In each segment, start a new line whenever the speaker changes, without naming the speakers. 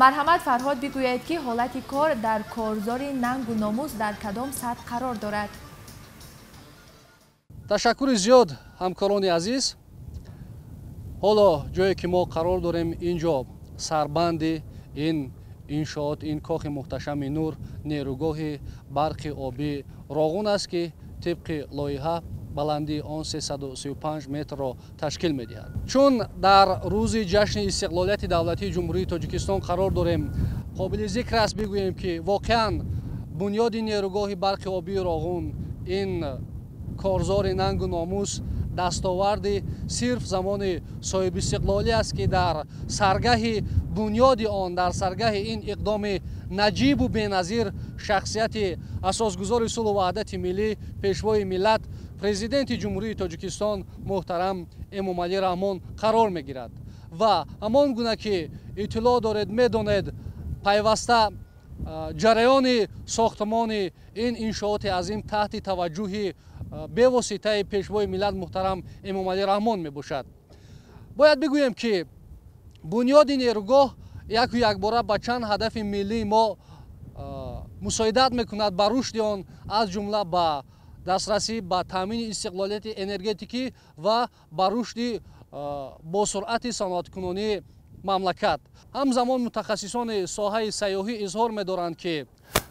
Марҳамат, Фарҳод, бигӯед, ки ҳолати кор дар корзори нангу номус дар кадом сатҳ қарор дорад?
Ташаккури зиёд, ҳамкорони азиз. Ҳоло ҷое ки мо қарор дорем, ин ҷо сарбанди ин иншоот, ин кохи муҳташами нур, нерӯгоҳи барқи обӣ Роғун аст, ки тибқи лоиҳа баландии он 335 метрро ташкил медиҳад. Чун дар рӯзи ҷашни истиқлолияти давлатии Ҷумҳурии Тоҷикистон қарор дорем, қобили зикр аст бигӯем, ки воқеан бунёди нерӯгоҳи барқи обии Роғун, ин корзори нангу номус, дастоварди сирф замони соҳибистиқлолӣ аст, ки дар саргаҳи бунёди он, дар саргаҳи ин иқдоми наҷибу беназир шахсияти асосгузори сулҳу ваҳдати миллӣ, пешвои миллат, президенти Ҷумҳурии Тоҷикистон муҳтарам Эмомалӣ Раҳмон қарор мегирад. Ва ҳамон гуна ки иттилоъ доред, медонед, пайваста ҷараёни сохтмони ин иншооти азим таҳти таваҷҷӯҳи бевоситаи пешвои миллат муҳтарам Эмомалӣ Раҳмон мебошад. Бояд бигӯем, ки бунёди нерӯгоҳ яку якбора ба чанд ҳадафи миллии мо мусоидат мекунад, ба рушди он, аз ҷумла ба дастрасӣ ба таъмини истиқлолияти энергетикӣ ва ба рушди босуръати саноаткунонии мамлакат. Ҳамзамон мутахассисони соҳаи сайёҳӣ изҳор медоранд, ки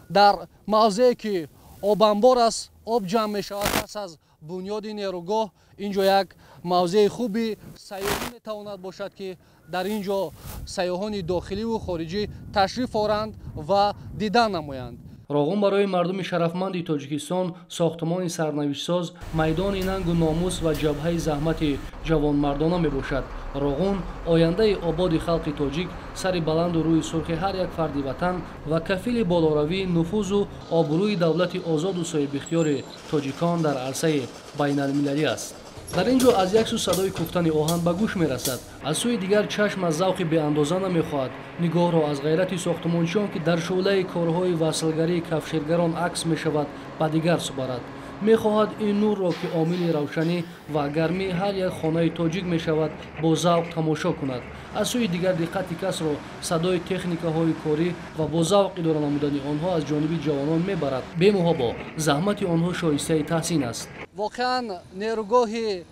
дар мавзее ки обанбор аст, об ҷамъ мешавад, пас аз бунёди нерӯгоҳ ин ҷо як мавзеи хуби сайёҳӣ метавонад бошад, ки дар ин ҷо сайёҳони дохиливу хориҷӣ ташриф оранд ва дидан намоянд.
Роғун барои мардуми шарафманди Тоҷикистон сохтмони сарнавиштсоз, майдони нангу номус ва ҷабҳаи заҳмати ҷавонмардона мебошад. Роғун ояндаи ободи халқи тоҷик, сари баланду рӯи сурхи ҳар як фарди ватан ва кафили болоравии нуфузу обрӯи давлати озоду соҳибихтиёри тоҷикон дар арсаи байналмилалӣ аст. Дар ин ҷо аз як сӯ садои куфтани оҳан ба гӯш мерасад, аз сӯи дигар чашм аз завқи беандоза намехоҳад нигоҳро аз ғайрати сохтмончиён, ки дар шӯълаи корҳои васлгарии кафшергарон акс мешавад, ба дигар супарад. Мехоҳад ин нурро, ки омили равшанӣ ва гармии ҳар як хонаи тоҷик мешавад, бо завқ тамошо кунад. Аз сӯи дигар диққати касро садои техникаҳои корӣ ва бо завқ идора намудани онҳо аз ҷониби ҷавонон мебарад. Бемуҳобо заҳмати онҳо шоистаи таҳсин аст.
Воқеан нерӯгоҳи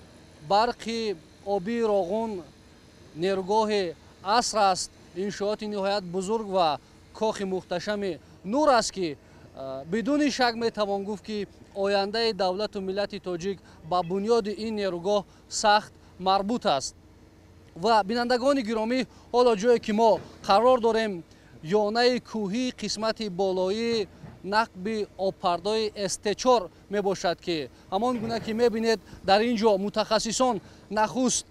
барқи обии Роғун нерӯгоҳи аср аст, иншооти ниҳоят бузург ва кохи муҳташами нур аст, ки бидуни шак метавон гуфт, ки ояндаи давлату миллати тоҷик ба бунёди ин нерӯгоҳ сахт марбут аст. Ва бинандагони гиромӣ, ҳоло ҷое ки мо қарор дорем, ёнаи кӯҳии қисмати болоии нақби обпардои СТ4 мебошад, ки ҳамон гуна ки мебинед, дар ин ҷо мутахассисон нахуст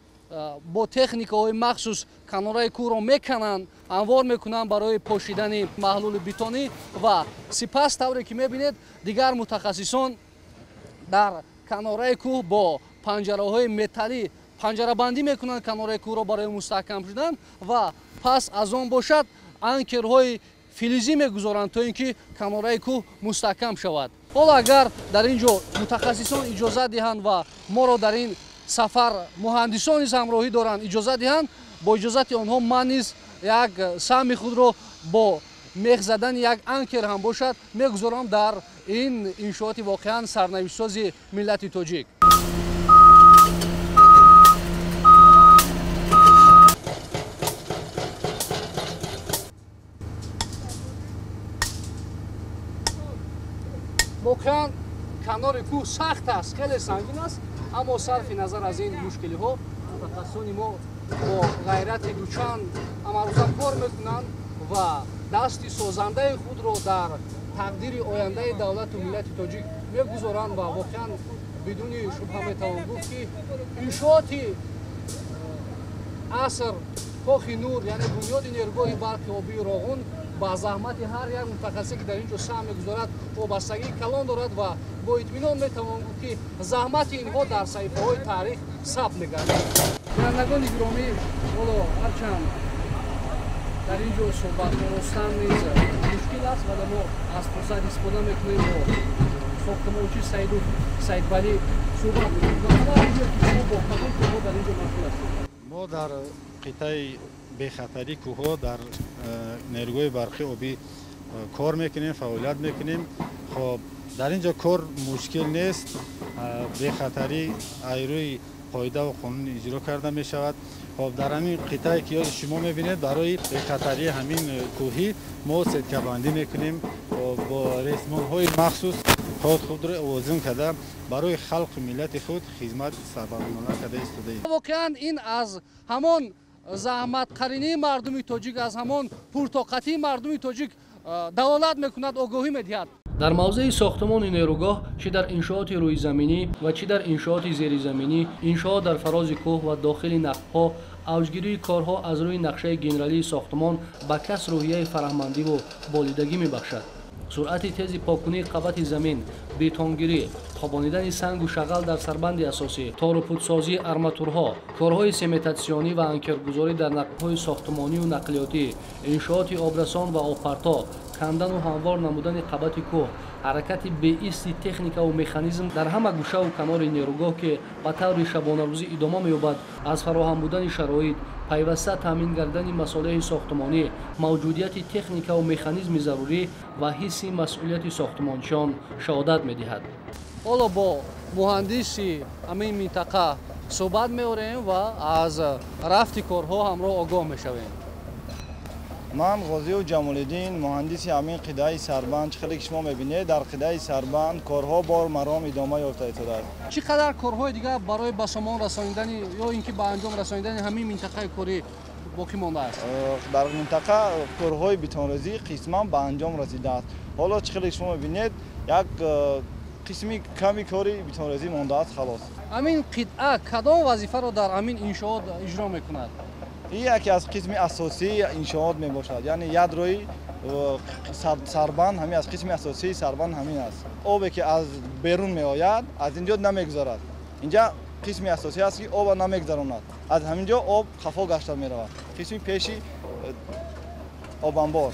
бо техникаҳои махсус канораи кӯҳро мекананд, ҳамвор мекунанд барои пошидани маҳлули бетонӣ ва сипас, тавре ки мебинед, дигар мутахассисон дар канораи кӯҳ бо панҷараҳои металлӣ панҷарабандӣ мекунанд канораи кӯҳро барои мустаҳкам шудан ва пас аз он бошад анкерҳои филизӣ мегузоранд, то ин ки канораи кӯҳ мустаҳкам шавад. Ҳоло агар дар ин ҷо мутахассисон иҷозат диҳанд ва моро дар ин сафар муҳандисон низ ҳамроҳӣ доранд, иҷозат диҳанд, бо иҷозати онҳо ман низ як саҳми худро бо мех задани як анкер ҳам бошад мегузорам дар ин иншооти воқеан сарнавиштсози миллати тоҷик. Воқеан канори кӯҳ сахт аст, хеле сангин аст, аммо сарфи назар аз ин мушкилиҳо мутахассисони мо бо ғайрати дучанд ҳамарӯза кор мекунанд ва дасти созандаи худро дар тақдири ояндаи давлату миллати тоҷик мегузоранд. Ва воқеан бидуни шубҳа метавон гуфт, ки иншооти аср, кохи нур, яъне бунёди нерӯгоҳи барқи обии Роғун ба заҳмати ҳар як мутахассисе, ки дар ин ҷо саҳм мегузорад, вобастагии калон дорад ва бо итминон метавон гуфт, ки заҳмати инҳо дар саҳифаҳои таърих сабт мегардад. Бинандагони гиромӣ, ҳоло ҳарчанд дар ин ҷо суҳбат оростан низ мушкил аст, вале мо аз фурсат истифода мекунем, бо сохтмончи Саиду Саидвалӣ суҳбат мекунем. Шумо бо кадом корҳо дар ин ҷо машғул ҳастед?
Мо дар қитъаи бехатарии кӯҳҳо дар нерӯгоҳи барқи обӣ кор мекунем, фаъолият мекунем. Хоб, дар ин ҷо кор мушкил нест, бехатарӣ айрӯи қоидаву қонун иҷро карда мешавад. Хоб, дар ҳамин қитъае ки ёди шумо мебинед, барои бехатарии ҳамин кӯҳӣ мо сеткабандӣ мекунем бо ресмонҳои махсус, худро овозун карда барои халқу миллати худ хизмат сарбаландона карда истодаем.
Воқеан ин аз ҳамон заҳматқаринии мардуми тоҷик, аз ҳамон пуртоқатии мардуми тоҷик далолат мекунад, огоҳӣ медиҳад.
Дар мавзеи сохтмони нерӯгоҳ, чӣ дар иншооти рӯизаминӣ ва чӣ дар иншооти зеризаминӣ, иншоот дар фарози кӯҳ ва дохили нақбҳо, авҷгирии корҳо аз рӯи нақшаи генералии сохтмон ба кас рӯҳияи фараҳмандиву болидагӣ мебахшад. Суръати тези поккунии қабати замин, бетонгирӣ, хобонидани сангу шағал дар сарбанди асосӣ, торупудсозии арматурҳо, корҳои сементатсионӣ ва анкергузорӣ дар нақбҳои сохтмонию нақлиётӣ, иншооти обрасон ва обпарто, кандану ҳамвор намудани қабати кӯҳ, ҳаракати беисти техникаву механизм дар ҳама гӯшаву канори нерӯгоҳ, ки ба таври шабонарӯзӣ идома меёбад, аз фароҳам будани шароит, пайваста таъмин гардани масолеҳи сохтмонӣ, мавҷудияти техникаву механизми зарурӣ ва ҳисси масъулияти сохтмончиён шаҳодат медиҳад.
Ҳоло бо муҳандиси ҳамин минтақа суҳбат меорем ва аз рафти корҳо ҳамроҳ огоҳ мешавем.
Ман Ғозиев Ҷамолиддин, муҳандиси ҳамин қитъаи сарбанд. Чӣ хеле ки шумо мебинед, дар қитъаи сарбанд корҳо бор маром идома ёфта истодааст.
Чӣ қадар корҳои дигар барои ба сомон расонидани ё ин ки ба анҷом расонидани ҳамин минтақаи корӣ боқӣ мондааст?
Дар минтақа корҳои бетонрезӣ қисман ба анҷом расидааст. Ҳоло чӣ хеле шумо мебинед, як қисми ками кори бетонрезӣ мондааст, халос.
Ҳамин қитъа кадом вазифаро дар ҳамин иншоот иҷро мекунад?
Ин яке аз қисми асосии иншоот мебошад, яъне ядрои сарбанд ҳамин аз қисми асосии сарбанд ҳамин аст. Обе ки аз берун меояд, аз инҷо намегузарад. Инҷа қисми асосӣ аст, ки обро намегузаронад. Аз ҳамин ҷо об хафо гашта меравад. Қисми пеши обанбор.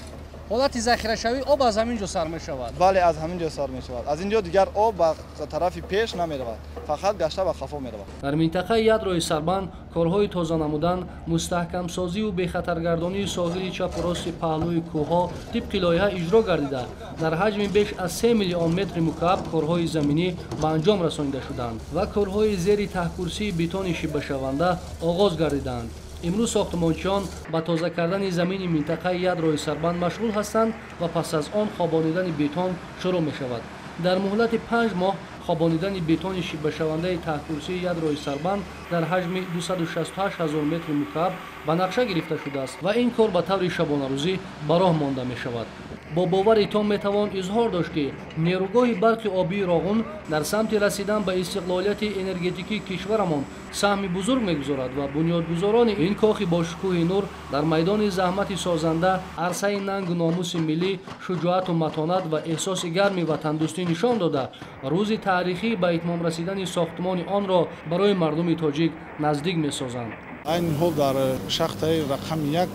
Ҳолати захирашавии об аз ҳамин ҷо сар мешавад?
Бале, аз ҳамин ҷо сар мешавад. Аз ин ҷо дигар об ба тарафи пеш намеравад, фақат гашта ба хафо меравад.
Дар минтақаи ядрои сарбанд корҳои тоза намудан, мустаҳкамсозию бехатаргардонии соҳили чапу рости паҳлӯи кӯҳҳо тибқи лоиҳа иҷро гардида, дар ҳаҷми беш аз 3 миллион метри мукааб корҳои заминӣ ба анҷом расонида шуданд ва корҳои зери таҳкурсии бетони шибашаванда оғоз гардиданд. Имрӯз сохтмончиён ба тоза кардани замини минтақаи ядрои сарбанд машғул ҳастанд ва пас аз он хобонидани бетон шурӯъ мешавад. Дар муҳлати 5 моҳ хобонидани бетони шибашавандаи таҳкурсии ядрои сарбанд дар ҳаҷми 268 ҳазор метри мукааб ба нақша гирифта шудааст ва ин кор ба таври шабонарӯзӣ ба роҳ монда мешавад. Бо бовари том метавон изҳор дошт, ки нерӯгоҳи барқи обии Роғун дар самти расидан ба истиқлолияти энергетикии кишварамон саҳми бузург мегузорад ва бунёдгузорони ин кохи бошукӯҳи нур дар майдони заҳмати созанда, арсаи нангу номуси миллӣ, шуҷоату матонат ва эҳсоси гарми ватандӯстӣ нишон дода, рӯзи таърихӣ ба итмом расидани сохтмони онро барои мардуми тоҷик наздик месозанд.
Айни ҳол дар шахтаи рақами 1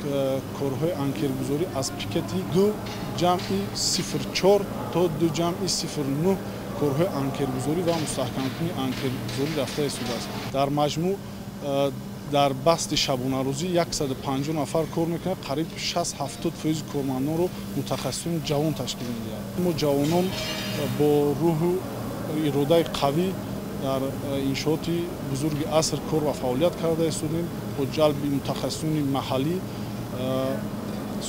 корҳои анкергузорӣ аз пикети 2.04 то 2.09 корҳои анкергузорӣ ва мустаҳкамкунии анкергузорӣ рафта истодааст. Дар маҷмӯъ дар басти шабонарӯзӣ 150 нафар кор мекунад, қариб 60-70% кормандонро мутахассисони ҷавон ташкил медиҳад. Мо ҷавонон бо рӯҳу иродаи қавӣ дар иншооти бузурги аср кор ва фаъолият карда истодем. Бо ҷалби мутахассисони маҳаллӣ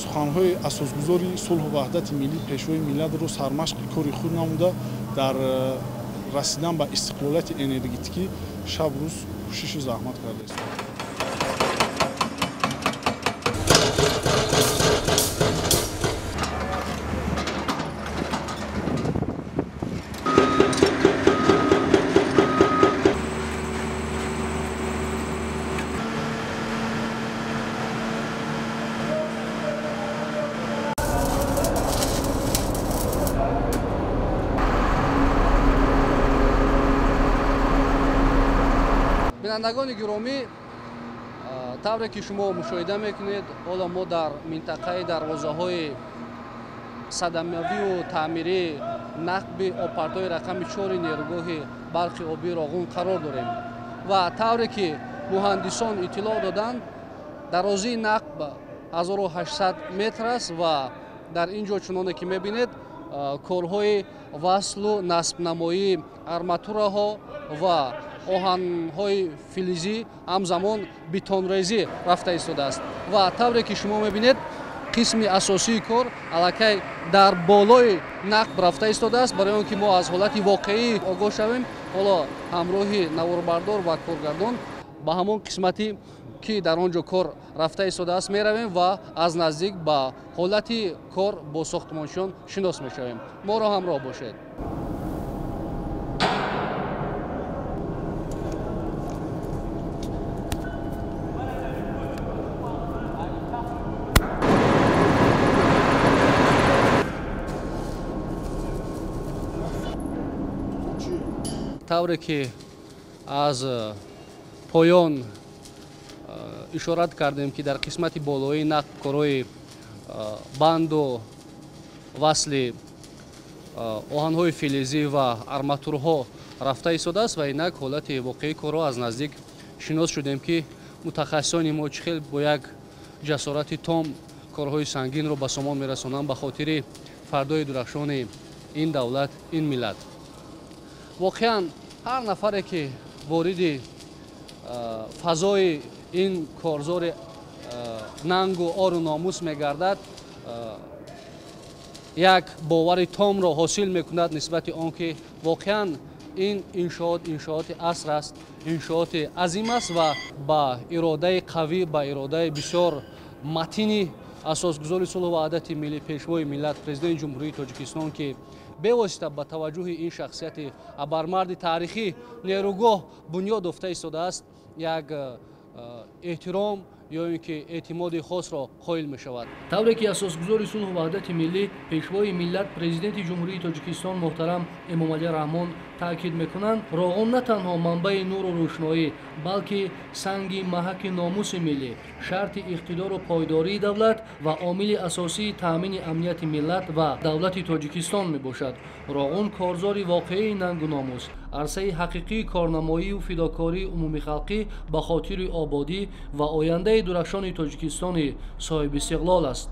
суханҳои асосгузори сулҳу ваҳдати миллӣ, пешвои миллатро сармашқи кори худ намуда, дар расидан ба истиқлолияти энергетикӣ шаб-рӯз кӯшишу заҳмат карда истодем.
Бинандагони гиромӣ, тавре ки шумо мушоҳида мекунед, ҳоло мо дар минтақаи дарвозаҳои садамавию таъмирии нақби обпартои рақами 4 нерӯгоҳи барқи обии Роғун қарор дорем ва тавре ки муҳандисон иттилоъ доданд, Дарозии нақб 1800 метр аст ва дар ин ҷо чуноне ки мебинед, корҳои васлу насбнамоии арматураҳо ва оҳанҳои филизӣ, ҳамзамон бетонрезӣ рафта истодааст. Ва тавре ки шумо мебинед, қисми асосии кор аллакай дар болои нақб рафта истодааст. Барои он ки мо аз ҳолати воқеӣ огоҳ шавем, ҳоло ҳамроҳи наворбардор ва коргардон ба ҳамон қисмати ки дар он ҷо кор рафта истодааст меравем ва аз наздик ба ҳолати кор бо сохтмончиён шинос мешавем. Моро ҳамроҳ бошед. Тавре ки аз поён ишорат кардем, ки дар қисмати болоии нақб корҳои банду васли оҳанҳои филизӣ ва арматурҳо рафта истодааст ва инак ҳолати воқеии корро аз наздик шинос шудем, ки мутахассисони мо чӣ хел бо як ҷасорати том корҳои сангинро ба сомон мерасонанд ба хотири фардои дурахшони ин давлат, ин миллат. Воқеан ҳар нафаре ки вориди фазои ин корзори нангу ору номус мегардад, як бовари томро ҳосил мекунад нисбати он ки воқеан ин иншоот иншооти аср аст, иншооти азим аст ва ба иродаи қавӣ, ба иродаи бисёр матини асосгузори сулҳу ваҳдати миллӣ, пешвои миллат, президенти Ҷумҳурии Тоҷикистон, ки бевосита ба таваҷҷӯҳи ин шахсияти абармарди таърихӣ нерӯгоҳ бунёд ёфта истодааст, як эҳтиром ё ин ки эътимоди хосро қоил мешавад.
Тавре ки асосгузори сулҳу ваҳдати миллӣ, пешвои миллат, президенти Ҷумҳурии Тоҷикистон муҳтарам Эмомалӣ Раҳмон таъкид мекунанд, Роғун на танҳо манбаи нуру рӯшноӣ, балки санги маҳаки номуси миллӣ, шарти иқтидору пойдории давлат ва омили асосии таъмини амнияти миллат ва давлати Тоҷикистон мебошад. Роғун корзори воқеии нангу номус, арсаи ҳақиқии корнамоию фидокории умумихалқӣ ба хотири ободӣ ва ояндаи дурахшони Тоҷикистони соҳибистиқлол аст.